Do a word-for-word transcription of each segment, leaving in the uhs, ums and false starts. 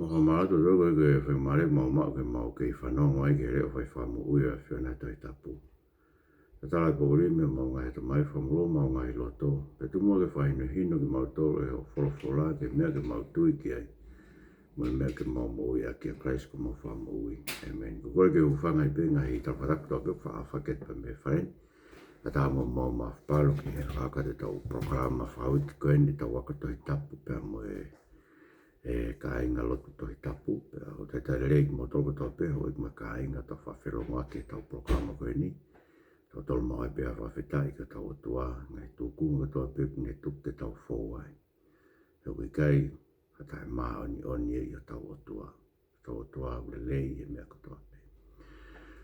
Mo ka mālō atu ʻOtua koeʻuhi ko e faingamālie ʻoku mau maʻu ke mau kei fanongo ai ki he leʻo fai fakamoʻui ʻa e ʻAfiona he Tohi Tapu. Tatala e poʻuli mei homau ngaahi ʻatamai, fakamolū homau ngaahi loto, pea tuku muʻa ke fakahinohino kimautolu ʻe hoʻo folofola ki he meʻa ke mau tui ki ai, mo e meʻa ke mau moʻui ʻaki, ʻia Kalaisi ko homau Fakamoʻui. ʻĒmeni. Ko e kole ke u hūfanga ai pē he ngaahi tala fakatapu kotoa pē ʻoku faʻa fakahoko pē mei fale ni. Kae ʻatā mo mau mafapalu ki he fakahoko atu ʻetau polokalama fakauike ko eni, ʻetau ako Tohi Tapu pea mo e, e kāinga lotu Tohi Tapu. Pea ʻoku talitali lelei kimoutolu kotoa pē, houʻeiki mo e kāinga, ʻetau faʻa felōngoaki ʻetau polokalama ko eni. Tau tolo mai pē ʻa e fakafetaʻi ki hotau ʻOtua, ngaahi tūkunga kotoa pē ʻoku ne tuku ke tau fou ai. He ʻoku ʻikai ha taʻemāʻoniʻoni ia ʻi hotau ʻOtua. Hotau ʻOtua ʻoku lelei he meʻa kotoa pē.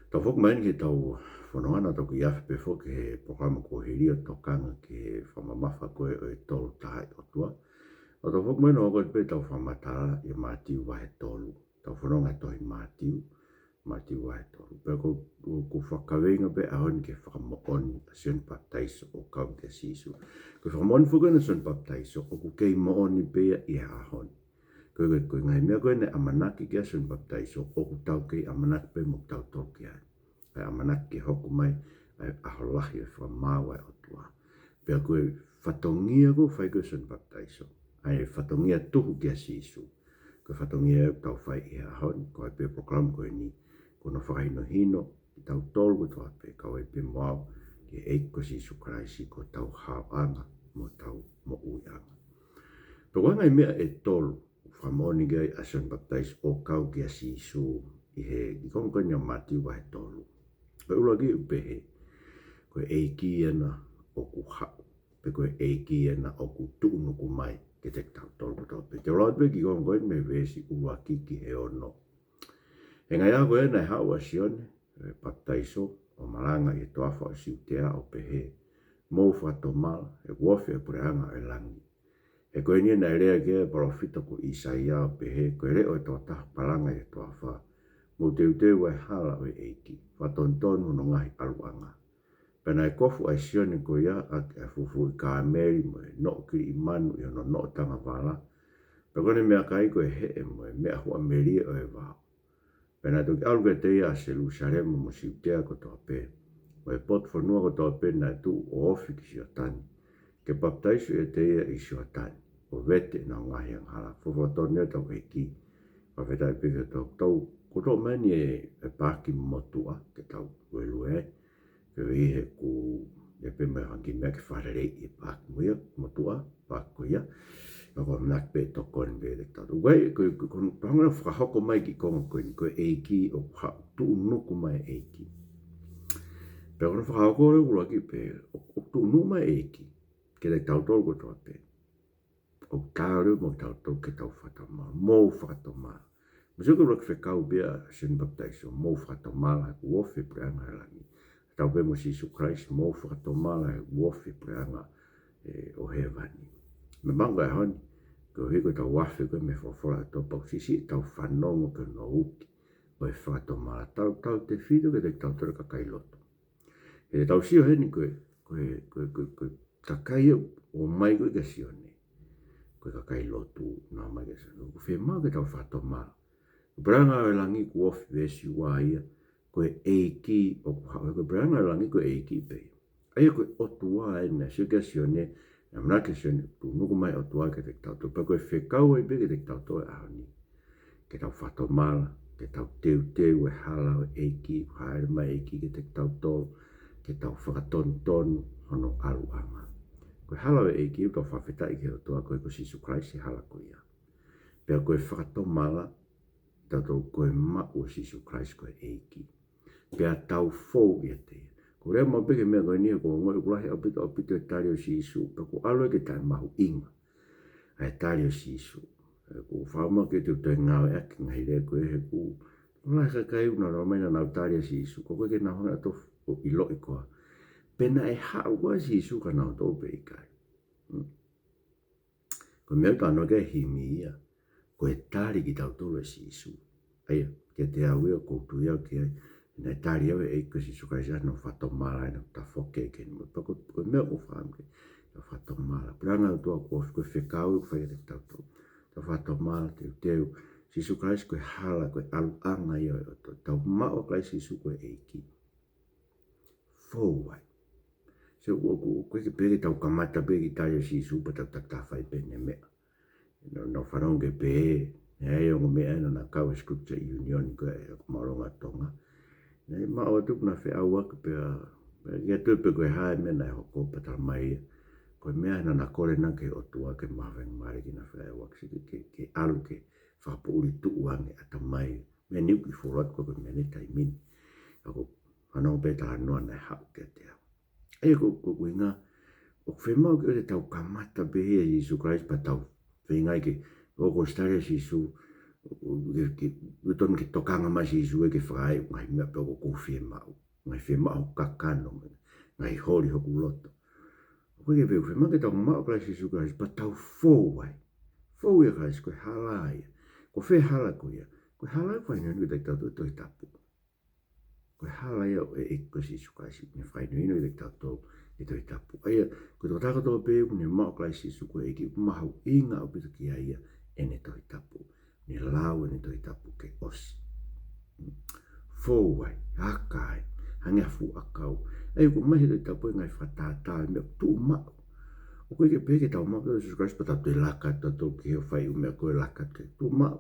Tau foki mai eni ki heʻetau fononga naʻa tau kei afe pē foki he polokalama kuo hili ʻo tokanga ki he fakamamafa ko ē ʻo e Tolu Tahaʻi ʻOtua. ʻOku tau foki mai eni ʻo hoko atu pē ʻetau fakamatala ʻia Mātiu vahe tolu. Tau fononga he tohi Mātiu, Mātiu vahe tolu. Pea ko, ko, ko e fakakaveinga pē ʻaho ni ki he fakamoʻoni ʻa Sione Papitaiso ʻo kau kia Sīsū. Ko e fakamoʻoni foki ʻa Sione Papitaiso ʻoku kei moʻoni pē ia ʻi he ʻaho ni. Ko e, ko e, ko e ngaahi meʻa ko ē naʻe ʻamanaki ki ai ʻa Sione Papitaiso, ʻoku tau kei ʻamanaki pē mo tautolu ki ai. ʻA e ʻamanaki ke hoko mai ʻa e ʻaho lahi ʻo e fakamaau ʻa e ʻOtua. Pea ko e fatongia ʻoku fai ko ē ʻe Sione Papitaiso, ʻa e fatongia tuhu kia Sīsū, ko e fatongia ia ʻoku tau fai ʻi he ʻaho ni, ko e pē polokalama ko eni, ko hono fakahinohino kitautolu kotoa pē, kau ai pē mo au, ki he ʻEiki ko Sīsū Kalaisi ko hotau haoʻanga mo hotau moʻuiʻanga. Pea ko e ngaahi meʻa ʻe tolu ʻoku fakamoʻoni ki ai ʻa Sione Papitaiso ʻo kau kia Sīsū ʻi he kiʻi konga ko eni ʻo Mātiu vahe tolu. Ko e ʻuluaki ʻoku pehē, ko e ʻEiki ena ʻoku haʻu, pe ko e ʻEiki ena ʻoku tuʻunuku mai kiate kitautolu kotoa pē. Te u lau pē kiʻi konga ko eni mei he veesi ʻuluaki ki he ono. He ngaahi ʻaho ko ē naʻe haʻu ʻa Sione, e, Papitaiso ʻo malanga ʻi he toafa ʻo Siutea ʻo pehē, mou fakatomala, he kuo ofi e puleʻanga ʻo e langi. He ko eni naʻe lea ki ai e palōfita ko ʻĪsaia ʻo pehē, ko e leʻo ʻo e tokotaha ʻoku palanga ʻi he toafa, mou teuteu ʻa e hala ʻo e ʻEiki, fakatonutonu hono ngaahi ʻaluʻanga. Pea naʻe kofu ʻa e Sione ko ia ʻaki ʻa e fufuuʻi kāmeli mo e noʻo kiliʻi manu ʻi hono noʻo tanga vala. Pea ko ʻene meʻakai ko e heʻe mo e meʻa huʻa melie ʻo e vao. Pea naʻe toki ʻalu kiate ia ʻa Selūsalema mo Siutea kotoa pē, mo e potu fonua kotoa pē naʻe tuʻu ʻo ofi ki Sioatani, ke papitaiso ʻiate ia ʻi Sioatani, ʻo vete ʻenau ngaahi angahala. Folofola tonu ia ʻa hotau ʻEiki. Fakafetaʻi pē ki he ʻOtua. Tau, ko e toʻo mai eni e, e paaki motuʻa ke tau luelue ai. Koeʻuhi he ʻoku ʻi ai pē mo e fanga kiʻi meʻa ke fakaleleiʻi e paaki mo ia, motuʻa, paaki ko ia. Ka ko e ʻamanaki pē ʻe tokoni pē kiate kitautolu. Ko e, ko e, ko e, ko hono, ko hono fakahoko mai kiʻi konga ko eni, ko e ʻEiki ʻoku haʻu, tuʻunuku mai e ʻEiki. Pea ko hono fakahoko ʻuluaki pē, ʻo, ʻoku tuʻunuku mai e ʻEiki kiate kitautolu kotoa pē. ʻOku taau leva mo kitautolu ke tau fakatomala, mou fakatomala. Mou sio ki he ʻuluaki fekau pē ʻa Sione Papitaiso, mou fakatomala, he kuo ofi e puleʻanga ʻo e langi. Tatau pē mo Sīsū Kalaisi, mou fakatomala, he kuo ofi e puleʻanga, e, ʻo hēvani. Meʻa pango ʻa e ʻaho ni, koeʻuhi ko ʻetau afe ko ē mei he folofola ʻa e ʻOtua, pea ʻoku siʻisiʻi ʻetau fanongo ki hono uki ʻo e fakatomala, tautautefito kiate kitautolu kakai lotu. He tau sio heni ko e, ko e, ko e, ko e, ko e kakai ia ʻoku ō mai ko ē kia Sione, ko e kakai lotu naʻe ō mai kia Sione. ʻOku fiemaʻu ke tau fakatomala. Ko e puleʻanga ʻo e langi kuo ofi, veesi ua ia, ko e ʻEiki ʻoku haʻu. Ko e puleʻanga ʻo e langi ko e ʻEiki pē ia. ʻA ia ko e ʻOtua eni naʻe sio kia Sione, naʻe ʻamanaki ʻa Sione, tuʻunuku mai e ʻOtua kiate kitautolu. Pea ko e fekau ia pē kiate kitautolu he ʻaho ni, ke tau fakatomala, ke tau teuteu e hala ʻo e ʻEiki, ʻoku hāʻele mai e ʻEiki kiate kitautolu, ke tau fakatonutonu hono ʻaluʻanga. Ko e hala ʻo e ʻEiki, ʻoku tau fakafetaʻi ki he ʻOtua koeʻuhi ko Sīsū Kalaisi e hala ko ia. Pea ko e fakatomala, tautolu ko e maʻu ʻo Sīsū Kalaisi ko e ʻEiki. Pea tau fou ʻiate ia. ʻOku ou lea maʻu pē ki he meʻa ko eni he ʻoku ou ongoʻi ʻoku lahi ʻaupito, ʻaupito e tali ʻo Sīsū, pea ʻoku ʻalu ia ke taʻemahuʻinga ʻa e tali ʻo Sīsū. He ʻoku ou faʻa ō mai ke u toe ngāueʻaki e ngaahi lea ko ē he ʻoku lahi e kakai ʻoku nau ō mai naʻa nau tali ʻa Sīsū, ka ʻoku ʻikai ke nau hanga ʻo ʻiloʻi koā pe naʻe haʻu ʻa Sīsū kia nautolu pe ʻikai. Hmm. Ko e meʻa ʻoku talanoa ki ai e himi ia, ko e tali kitautolu ʻe Sīsū. ʻA ia, kiate au ia ʻoku ou tui au ki ai, naʻe tali au ʻe he ʻEiki ko Sīsū Kalaisi ʻa hono fakatomala ʻi heʻeku tafoki ki he moʻui. Pea ko, ko e meʻa ʻoku ou fakaʻamu ki ai, ʻa e fakatomala. Puleʻanga ʻo e ʻOtua kuo ofi, ko e fekau ʻoku fai kiate kitautolu. Tau fakatomala, teuteu, Sīsū Kalaisi ko e hala, ko e ʻaluʻanga ia ʻo e ʻOtua. Tau maʻu ʻa Kalaisi Sīsū ko e ʻEiki, fou ai. So, ʻoku, ʻoku, ʻoku ʻikai ke pehē ke tau kamata pē ki he tali ʻo Sīsū pea tau takitaha fai pē ʻene meʻa. Naʻa, naʻa ku fanongo ki he pehē, ʻe ʻi ai e ongo meʻa naʻa na kau he Scripture Union ko ē ʻa e māʻolunga Tonga. Naʻe maʻu atu naʻa feʻauaki pea, pea ʻikai ke u tui pe ko e hā e meʻa naʻe hoko pea talamai ia, ko e meʻa naʻa na kole ʻena ki he ʻOtua ke maʻu ha faingamālie ke na feʻauaki, ke, ke, ke ʻalu ke fakapoʻuli tuʻu ange ʻatamai. Meʻa ni ʻoku kiʻi fuoloa atu ko e meʻa ni he taimi ni. ʻA ko e fanongo pē talanoa naʻe haʻu kiate au. ʻA ia ko, ko e ʻuhinga, ʻoku fiemaʻu ke ʻoua te tau kamata pē ia ʻia Sīsū Kalaisi pea tau feinga ke, ʻo ko e tali ʻa Sīsū, ke, ke, ʻoku totonu ke tokanga mai Sīsū ē ke fakaʻai e ngaahi meʻa pē ʻoku ou fiemaʻu. Ngaahi fiemaʻu hoku kakano, ngaahi holi hoku loto. ʻOku ʻikai ke pehē, ʻoku fiemaʻu ke tau maʻu ʻa Kalaisi Sīsū Kalaisi pea tau fou ai. Fou ʻia Kalaisi, ko e hala ia. Ko fē e hala ko ia? Ko e hala ia ʻoku fakahinohino kiate kitautolu ʻe he Tohi Tapu. Ko e hala ia ʻo e ʻEiki ko Sīsū Kalaisi, ʻoku ne fakahinohino kiate kitautolu ʻe he Tohi Tapu. ʻA ia, ko e tokotaha kotoa pē ʻoku ne maʻu ʻa Kalaisi Sīsū ko e ʻEiki, ʻoku mahuʻinga ʻaupito kiate ia ʻene Tohi Tapu. Ne lau ʻene Tohi Tapu ke ʻosi. Fou ai, aka ai, hangē ha fuʻu ʻakau. ʻA ia, ʻoku ʻomai ʻe he Tohi Tapu e ngaahi fakatātā, e meʻa ʻoku tuʻu maʻu. ʻOku ʻikai ke pehē ke tau maʻu ʻa Sīsū Kalaisi pea tau toe laka atu ʻo tau ki he fai e meʻa ko ē, laka atu ki he tuʻu maʻu.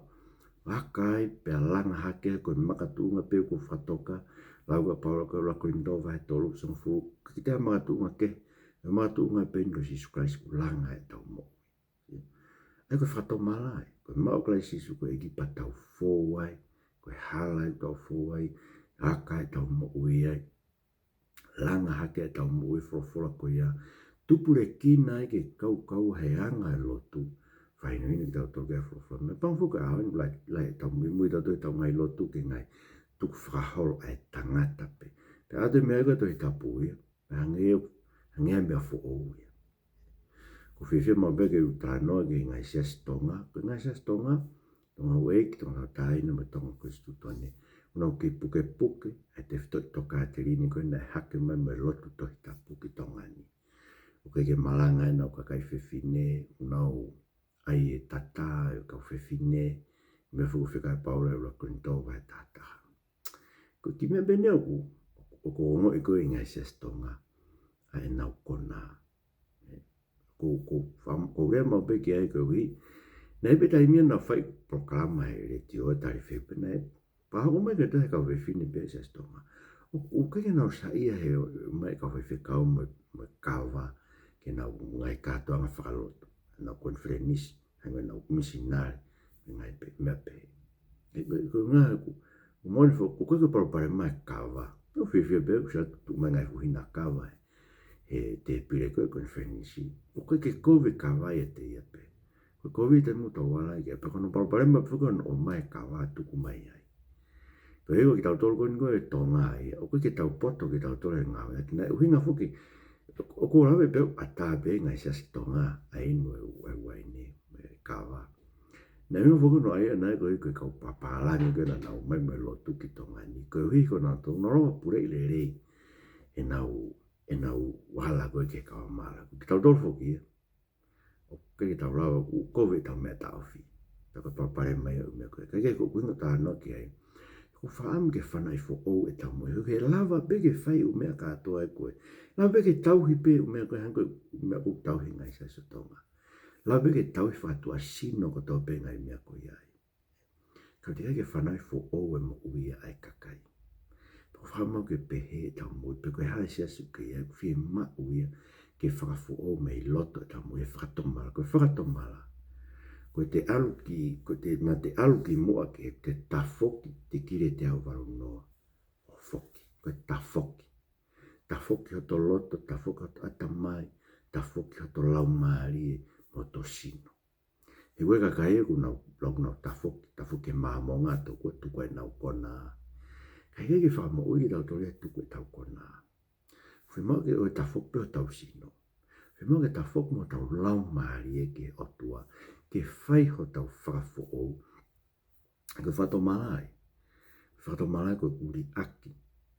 Aka ai pea langa hake, ko e makatuʻunga pē ʻoku fakatoka, lau ʻa Paula ko e ʻUluaki Kolinitō vahe tolu, veesi hongofulu, ʻikai ke toe makatuʻunga kehe, ko e makatuʻunga pē eni ko Sīsū Kalaisi ʻoku langa ai ʻetau moʻui. ʻA ia ko e fakatomala ia, ko e maʻu ʻa Kalaisi Sīsū ko e ʻEiki pea tau fou ai, ko e hala ia ʻoku tau fou ai, aka ai ʻetau moʻui ai. Langa hake ʻetau moʻui, folofola ko ia. Tupulekina ai ke kaukaua he anga e lotu. Fakahinohino kitautolu ki he folofola. Meʻapango foki ʻa e ʻaho ni ʻoku lahi, lahi ʻetau muimui tautolu ʻetau ngaahi lotu ki he ngaahi tukufakaholo ʻa e tangata pē. Pea ʻoatu e meʻa ia ko e Tohi Tapu ia. Pea hangē, hangē ha meʻa foʻou ia. ʻOku ou fiefia maʻu pē ke u talanoa ki he ngaahi siasi Tonga. Ko e ngaahi siasi Tonga, Tonga Houʻeiki, Tonga Tauʻatāina mo e Tonga Konisitūtone. ʻOku nau kei pukepuke ʻa e tefitoʻi tokāteline ko ē naʻe hake mai mo e lotu Tohi Tapu ki Tonga ni. ʻOku ʻikai ke malanga ʻenau kakai fefine, ʻoku nau ʻai e tatā ʻo e kau fefine, meʻa foki ʻoku fekau ʻe Paula he ʻUluaki Kolinitō vahe taha taha. Ko e kiʻi meʻa pē eni ʻoku, ʻoku ou ongoʻi ko ē ʻi he ngaahi siasi Tonga, ʻa ʻenau konā. Ko, ko, fam-, ʻoku ou lea maʻu pē ki ai koeʻuhi, naʻe ʻi ai pē taimi ia naʻa nau fai polokalama he letiō, talifeʻunga pē naʻe pā hoko mai ke toe he kau fefine pē he siasi Tonga. ʻO, ʻoku ʻikai ke nau saiʻia he ʻomai e kau faifekau mo e, mo e kava ki heʻenau ngaahi kātoanga fakalotu, ʻenau konifelenisi, hangē ko ʻenau misinale, mo e ngaahi pē, meʻa pehē. ʻE, ko, ko e ʻuhinga ʻoku, ʻoku moʻoni foki, ʻoku ʻikai ko e palopalema e kava. ʻOku ou fiefia pē ʻoku ʻosi tuʻu mai e ngaahi fuʻu hina kava he, he tēpile ko ē ʻo e konifelenisi. ʻOku ʻikai ke kovi e kava ʻiate ia pē. Ko e kovi ʻi he taimi ʻoku tau ala ai ki ai, pea ko hono palopalema pē foki hono ʻomai e kava ʻo tuku mai ai. Ko e ʻuhinga ko kitautolu ko eni ko e Tonga ia, ʻoku ʻikai ke tau poto kitautolu he ngāueʻaki. Naʻe ʻuhinga foki, ʻoku ou lave pē ʻo ʻatā pē ngaahi siasi Tonga ʻa e inu e, e uaine mo e kava. Naʻe ʻuhinga foki hono ʻai ʻana ia ko e, ko e kau pāpālangi ko ē naʻa nau ō mai mo e lotu ki Tonga ni. Koeʻuhi ko ʻenau tō, nau lava puleʻi lelei ʻenau, ʻenau vala ko ē ki he kava mala. Ko kitautolu foki ia, ʻoku ʻikai ke tau lava, ʻoku kovi ʻetau meʻa taʻofi. Pea ko e palopalema ia ʻo e meʻa ko ē. Ka ʻoku ou kei talanoa ki ai, ʻoku ou fakaʻamu ke fanauʻi foʻou ʻetau moʻui. He lava pē ke fai e ʻū meʻa kātoa ia ko ē. Lava pē ke tauhi pē e ʻū meʻa ko ē, hangē ko e ʻū meʻa ʻoku tauhi e ngaahi siasi ʻo Tonga. Lava pē ke tauhi fakatuʻasino kotoa pē e ngaahi meʻa ko ia ai. Ka ʻoku teʻeki ai ke fanauʻi foʻou e moʻui ia ʻa e kakai. Pea ʻoku fiemaʻu ke pehē ʻetau moʻui, pe ko e hā e siasi ʻoku ke ʻi ai, ʻoku fiemaʻu ia ke fakafoʻou mei loto ʻetau moʻui, e fakatomala, ko e fakatomala. Ko ʻete ʻalu ki, ko ʻete, naʻa te ʻalu ki muʻa ki he, te tafoki, te kile te au valu noa ʻo foki. Ko e tafoki. Tafoki hoto loto, tafoki hoto ʻatamai, tafoki hoto laumālie, mo hoto sino. He ko e kakai ʻoku nau, lau ʻoku nau tafoki, tafoki he Māmonga ʻo tuku, tuku ʻenau konā. Ka ʻoku ʻikai ke fakamoʻui kitautolu ia he tuku ʻetau konā. Fiemaʻu ke ʻoua ʻe tafoki pē hotau sino. Fiemaʻu ke tafoki mo hotau laumālie ki he ʻOtua, ke fai hotau fakafoʻou. Ko e fakatomala ia. Fakatomala ia ko e ʻuliʻaki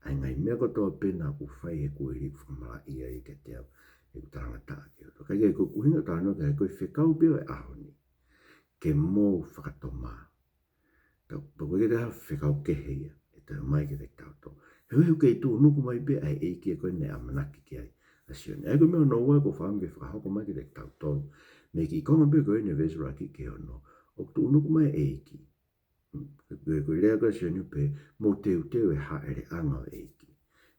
ʻa e ngaahi meʻa kotoa pē naʻa ku fai he kuo hili ʻeku fakamalaʻia ia kiate au, ʻeku talangataʻa ki he ʻOtua. Ka ʻoku ou ʻuhinga talanoa ki ai ko e fekau pē ʻo e ʻaho ni. Ke mou fakatomala. Tau, pea ʻoku ʻikai ke toe ʻi ai ha fekau kehe ia ʻe toe ʻomai kiate kitautolu. He ʻoku kei tuʻunuku mai pē ʻa e ʻEiki ko ē naʻe ʻamanaki ki ai ʻa Sione. ʻA ia ko e meʻa hono ua ʻoku ou fakaʻamu ke fakahoko mai kiate kitautolu mei he kiʻi konga pē ko eni ʻo e veesi ʻuluaki ki he ono, ʻoku tuʻunuku mai e ʻEiki. Ko e, ko e lea ko ē ʻa Sione pē, mou teuteu e hāʻeleʻanga ʻo e ʻEiki.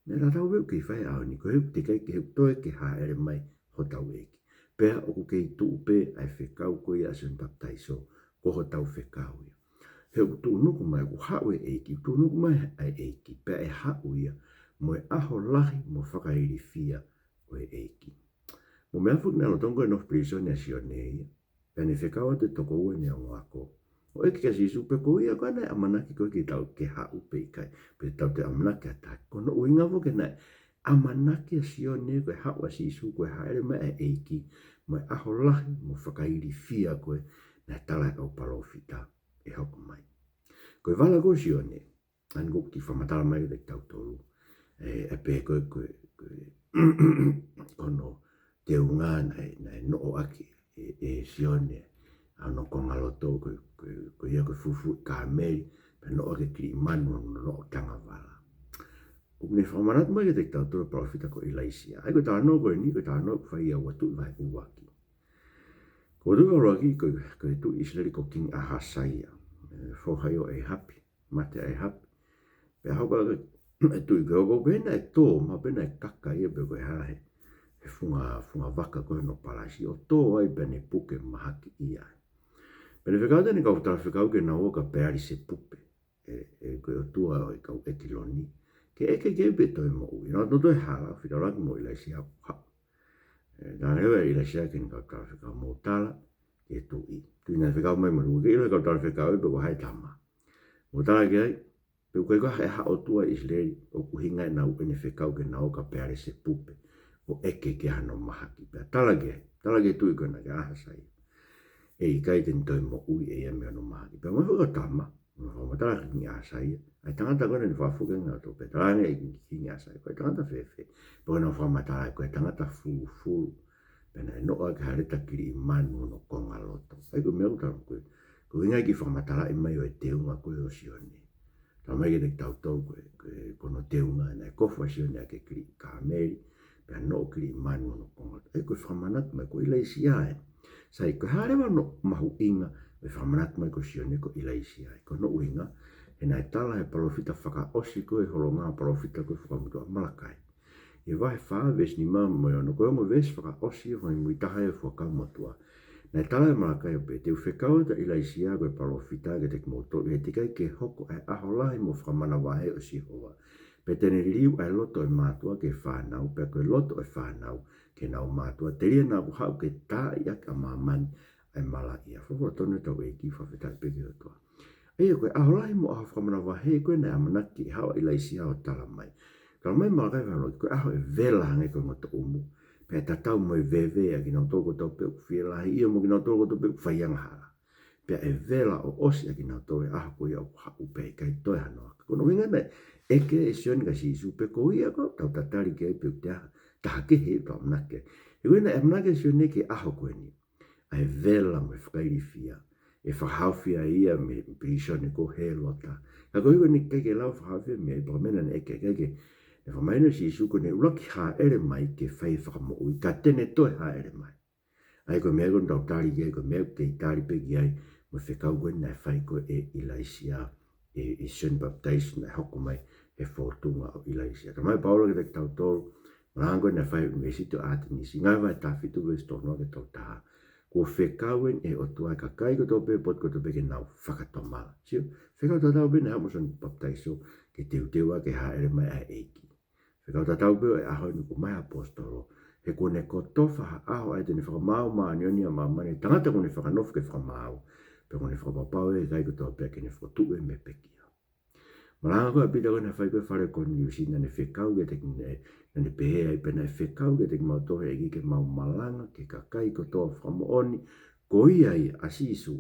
Meʻa tatau pē ʻoku kei fai he ʻaho ni, ko e ʻoku teʻeki ai ke toe ke hāʻele mai hotau ʻEiki. Pea ʻoku kei tuʻu pē ʻa e fekau ko ia ʻa Sione Papitaiso ko hotau fekau ia. He ʻoku tuʻunuku mai, ʻoku haʻu e ʻEiki, ʻoku tuʻunuku mai ʻa e ʻEiki, pea ʻe haʻu ia mo e ʻaho lahi mo fakailifia ʻo e ʻEiki. Mo e meʻa foki naʻe lolotonga ʻene nofo pilīsone ʻa Sione ia, pea ne fekau atu e toko ua ʻene ongo ako ʻo ʻeke kia Sīsū pe ko ia ko ē naʻe ʻamanaki ko ē ke tau ke haʻu pe ʻikai, pe tau toe ʻamanaki ʻe taha. Ko hono ʻuhinga foki naʻe ʻamanaki ʻa Sione ko e haʻu ʻa Sīsū ko e hāʻele mai ʻa e ʻEiki mo e ʻaho lahi mo fakailifia ko ē naʻe tala ʻe he kau palōfita ʻe hoko mai. Ko e vala ko ē ʻo Sione, ʻa eni ʻoku ou kiʻi fakamatala mai kiate kitautolu. ʻE, ʻe pehē ko e, ko e, ko e, ko hono teunga naʻe, naʻe noʻo ʻaki ʻe, ʻe Sione ʻa hono kongaloto ko e, ko e, ko ia ko e fufuuʻi kāmeli, pea noʻo ʻaki e kiliʻi manu ʻo noʻo tangavala. ʻOku ne fakamanatu mai kiate kitautolu e palōfita ko ʻIlaisiā. ʻA ia ko e talanoa ko eni, ko e talanoa ʻoku fai ʻi he Ua Tuʻi vahe ʻuluaki. Ko e Ua Tuʻi vahe ʻuluaki ko e, ko e tuʻi ʻIsileli ko Kingi ʻAhasaia. ʻE, foha ia ʻo ʻĒhapi, mate ʻa ʻĒhapi. Pea hoko ʻa e tuʻi ko ē, hoko pē naʻe tō, mahalo pē naʻe kaka ia pe ko e hā he, he funga, funga vaka ko ē hono palasi, ʻo tō ai pea ne puke mahaki ia. Pea ne fekau atu ʻene kau talafekau ke nau ō kia Peali Sepupe, ʻe, ʻe, ko e ʻotua ʻo e kau ʻEkiloni, ke ʻeke ki ai pe toe moʻui. Naʻa nau toe hala, fetaulaki mo ʻIlaisiā ʻoku haʻu. ʻE, naʻe lea ʻa ʻIlaisiā ki heʻene kau talafekau, mou tala ki he tuʻi. Tuʻi naʻe fekau mai mo, ke ʻilo ʻe he kau talafekau ia pe ko hai e tama. Mou tala ki ai, pe ʻoku ʻikai ko ha ʻotua ʻi ʻIsileli, ʻoku ʻuhinga ʻenau, ʻene fekau ke nau ō kia Peali Sepupe ʻo ʻeke ki hano mahaki. Pea tala ki ai, tala ki he tuʻi ko ena, kia ʻAhasaia, ʻe ʻikai te ne toe moʻui ʻe ia mei hono mahaki. Pea mo e fakamatala, mo e fakamatala kia Kingi ʻAhasaia, ʻa e tangata ko ena naʻe fakafoki ange ʻe he ʻOtua, pea talaange ʻe Kingi ʻAhasaia, ko e tangata fēfē? Pea ko ʻena fakamatala, ko e tangata fulufulu, pea naʻe noʻo ʻaki e haleta kiliʻi manu hono kongaloto. ʻA ia ko e meʻa ʻoku tala ko ē, ko e ʻuhinga ia e kiʻi fakamatalaʻi mai ʻo e teunga ko ē ʻo Sione. Talamai kiate kitautolu ko e, ko e, ko hono teunga naʻe kofu ʻa Sione ʻaki e kiliʻi kāmeli, pea noʻo kiliʻi manu hono kongaloto. ʻA ia ko e fakamanatu mai ko ʻIlaisiā ē. Sai, ko e hā leva hono mahuʻinga ʻo e fakamanatu mai ko Sione ko ʻIlaisiā ē? Ko hono ʻuhinga, he naʻe tala ʻe he palōfita fakaʻosi ko ē ʻo e holonga palōfita ko ē fakamutuʻa, Malakai, ʻi he vahe fā veesi nima mo e ono, ko e ongo veesi fakaʻosi ʻo e muimui taha ʻo e Fuakava Motuʻa. Naʻe tala ʻe Malakai ʻo pehē, te u fekau atu ʻa ʻIlaisiā ko e palōfita kiate kimoutolu, he teʻeki ai ke hoko ʻa e ʻaho lahi mo fakamanavahē ʻo Sihova, pea te ne liliu ʻa e loto ʻo e mātuʻa ki he fānau, pea ko e loto ʻo e fānau ki heʻenau mātuʻa, telia naʻa ku haʻu ke taaʻi ʻaki ʻa māmani ʻa e malaʻia. Folofola tonu ʻetau ʻEiki, fakafetaʻi pē ki he ʻOtua. ʻA ia ko e ʻaho lahi mo e ʻaho fakamanavahē ko ē naʻe ʻamanaki ke haʻu ai ʻa ʻIlaisiā ʻo tala mai. Talamai ʻe Malakai vahe ʻuluaki, ko e ʻaho ʻe vela hangē ko e ngotoʻumu, pea ʻe tatau mo e veve ʻa kinautolu kotoa pē ʻoku fielahi, ʻio mo kinautolu kotoa pē ʻoku faiangahala. Pea ʻe vela ʻo ʻosi ʻa kinautolu he ʻaho ko ia ʻoku haʻu pea ʻikai toe hano aka. Ko hono ʻuhinga naʻe ʻeke ʻe Sione kia Sīsū pe ko ia ko ē ʻoku tau tatali ki ai pe ʻoku toe ʻi ai ha taha kehe ʻoku tau ʻamanaki ki ai. He ko ena ʻe ʻamanaki ʻa Sione ki he ʻaho ko eni ʻa e vela mo e fakailifia, ʻe fakahaofi ai ia mei he pilīsone ko Hēlota. Ka ko e ʻuhinga naʻe ʻikai ke lava fakahaofi ia mei ai, pea ko e meʻa naʻa ne ʻeke, ʻikai ke, naʻe fakamahino ʻe Sīsū ko ʻene ʻuluaki hāʻele mai ke fai e fakamoʻui, ka te ne toe hāʻele mai. ʻA ia ko e meʻa ko ē ʻoku tau tali ki ai, ko e meʻa ʻoku kei tali pē ki ai mo e fekau ko ē naʻe fai ko ē ʻe ʻIlaisiā, ʻe, ʻe Sione Papitaiso naʻe hoko mai he fōtunga ʻo ʻIlaisiā. Talamai ʻe Paula kiate kitautolu, malanga ko ē naʻe fai ʻi he ʻUnivēsiti ʻo ʻAtenisi, Ngāue vahe taha fitu veesi tolu noa ki he tolu taha, kuo fekau eni ʻe he ʻOtua ʻa e kakai kotoa pē, potu kotoa pē ke nau fakatomala. Sio, fekau tatau pē naʻe haʻu mo Sione Papitaiso ke teuteu ʻaki e hāʻele mai ʻa e ʻEiki. Fekau tatau pē ʻo e ʻaho ni kuo ʻomai ʻa e ʻaposetolo, he kuo ne kotofa ha ʻaho ʻa ia te ne fakamaau māʻoniʻoni ʻa māmani, tangata kuo ne fakanofo ke fakamaau, pea kuo ne fakapapauʻi ʻa e kakai kotoa pē ke ne fokotuʻu ia mei he pekia. Malanga ko ē ʻa Pita ko ē naʻe fai ko ē he fale ʻo Koniliusi, naʻa ne fekau kiate ki-, naʻa ne pehē ai pē, naʻe fekau kiate kimautolu ʻe he ʻEiki ke mau malanga ki he kakai kotoa ʻo fakamoʻoni, ko ia ia ʻa Sīsū,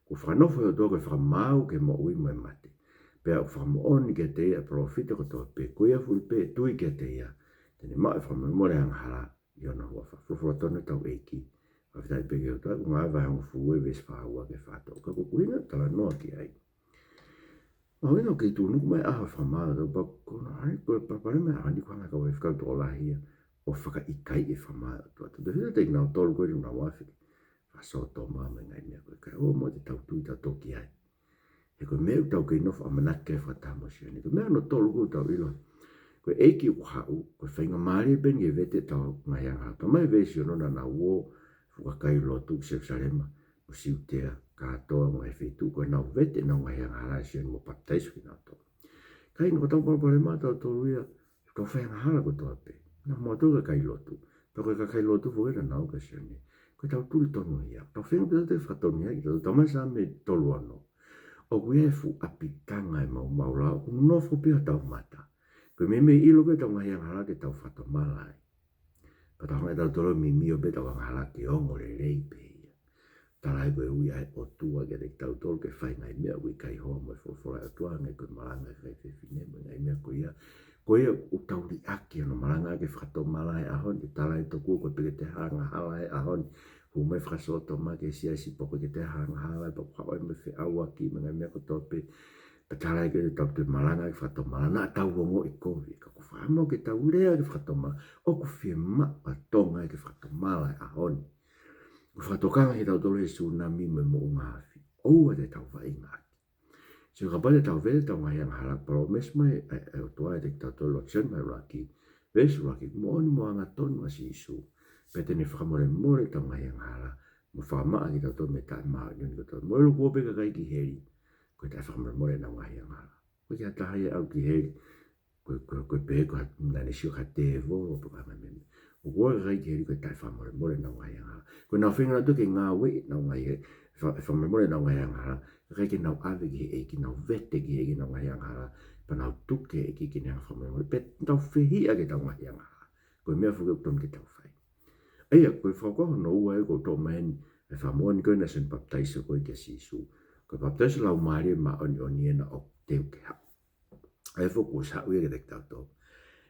kuo fakanofo ʻe he ʻOtua ko e fakamaau ki he moʻui mo e mate. Pea ʻoku fakamoʻoni kiate ia ʻa e palōfita kotoa pē, ko ia fuli pē ʻe tui kiate ia, te ne maʻu e fakamolemole angahala ʻi hono huafa. Folofola tonu ʻetau ʻEiki, fakafetaʻi pē ki he ʻOtua. Ko Ngāue vahe hongofulu veesi fā ua ki he fā tolu. Ka ko e ʻuhinga ʻoku talanoa ki ai, Mahino ʻoku kei tuʻunuku mai ʻa e fakamaau ʻa e ʻOtua, pea ko hono ʻai ko e palopalema ʻa e ʻaho ni ko e hanga ʻe he kau faifekau ʻo tokolahi ia ʻo fakaʻikaiʻi e fakamaau ʻa e ʻOtua. Tau tefito teʻeki ke nau tolu ko ē ʻoku nau afe ki he fakasōtoma mo e ngaahi meʻa ko ē, kae ʻoua muʻa te tau tui tautolu ki ai. He ko e meʻa ʻoku tau kei nofo ʻamanaki ki ai fakataha mo Sione. Ko e meʻa hono tolu ʻoku tau ʻilo, ko e ʻEiki ʻoku haʻu, ko e faingamālie pē eni ke vete ʻetau ngaahi angahala. Talamai ʻe he veesi ono naʻa nau ō e fuʻu kakai lotu ki Selusalema mo Siutea, kātoa mo e ngaahi feituʻu, ko ʻenau vete ʻenau ngaahi angahala ʻe Sione mo papitaiso kinautolu. Ka ʻi he ʻoku tau palopalema tautolu ia, tau fai angahala kotoa pē. Naʻa mo tau kakai lotu. Pea ko e kakai lotu foki naʻa nau ō kia Sione. Ko ʻetau tuli tonu ia. Tau feinga pē tautolu ke fakatonuhiaʻi kitautolu, talamai ʻe he Saame tolu ono, ʻoku ʻi ai e fuʻu ʻapitanga ʻi homau maumau lao, ʻoku nofo pē ʻi hotau mata. Ko e meimei ʻilo ko ē ʻetau ngaahi angahala ke tau fakatomala ai. Pea tau hanga ʻe tautolu ʻo mimio pē ʻetau angahala ke ongo lelei pē ia. Talaʻi ko e ui ʻa e ʻOtua kiate kitautolu ke fai e ngaahi meʻa ʻoku ʻikai hoa mo e folofola ʻa e ʻOtua, hangē ko e malanga ʻa e kakai fefine mo e ngaahi meʻa ko ia. Ko ia ʻoku tau liʻaki hono malanga ke fakatomala he ʻaho ni, talaʻi tokua ko e peke te hanga hala he ʻaho ni. Hū mai e fakasōtoma ki he siasi, pea ko e peke te hanga hala, pea ko e haʻu ai mo e feʻauaki mo e ngaahi meʻa kotoa pē. Pea talaʻi ke tau toe malanga ke fakatomala, naʻa tau ongoʻi kovi. Ka ʻoku fiemaʻu ke tau lea ke fakatomala. ʻOku fiemaʻu ʻa Tonga ia ke fakatomala he ʻaho ni. ʻOku fakatokanga kitautolu he sūnami mo e moʻunga afi. ʻOua te tau vaʻinga ʻaki. Sio, kapau te tau vete ʻetau ngaahi angahala, palōmesi mai ʻa e, ʻa e ʻOtua kiate kitautolu ʻi Sione vahe ʻuluaki, veesi ʻuluaki, moʻoni mo angatonu ʻa Sīsū, pea te ne fakamolemole ʻetau ngaahi angahala, mo fakamaʻa kitautolu mei he taʻemāʻoniʻoni kotoa. Mou ʻilo kuo ō pē kakai ki heli ko e taʻefakamolemole ʻenau ngaahi angahala. ʻOku ʻikai ha taha ia ʻe ʻalu ki heli ko e, ko e, ko e pehē ko ha, naʻa ne sio ki ha tēvolo pe ko ha meʻa. ʻOku ō e kakai ki heli ko e taʻefakamolemole ʻenau ngaahi angahala. Ko ʻenau feinga nautolu ke ngāueʻi ʻenau ngaahi, fa-, fakamolemole ʻenau ngaahi angahala, kae ʻikai ke nau ʻave ki he ʻEiki, nau vete ki he ʻEiki ʻenau ngaahi angahala, pea nau tuku ki he ʻEiki ke ne hanga ʻo fakamolemole. Pea tau fehiʻa ki heʻetau ngaahi angahala. Ko e meʻa foki ʻoku totonu ke tau fai. ʻA ia, ko e fakakaukau hono ua ʻoku ou toʻo mai heni, ʻa e fakamoʻoni ko ē naʻe ʻi Sione Papitaiso ko ē kia Sīsū. Ko e papitaiso Laumālie Māʻoniʻoni ena ʻoku teu ke haʻu. ʻA ia foki kuo ʻosi haʻu ia kiate kitautolu.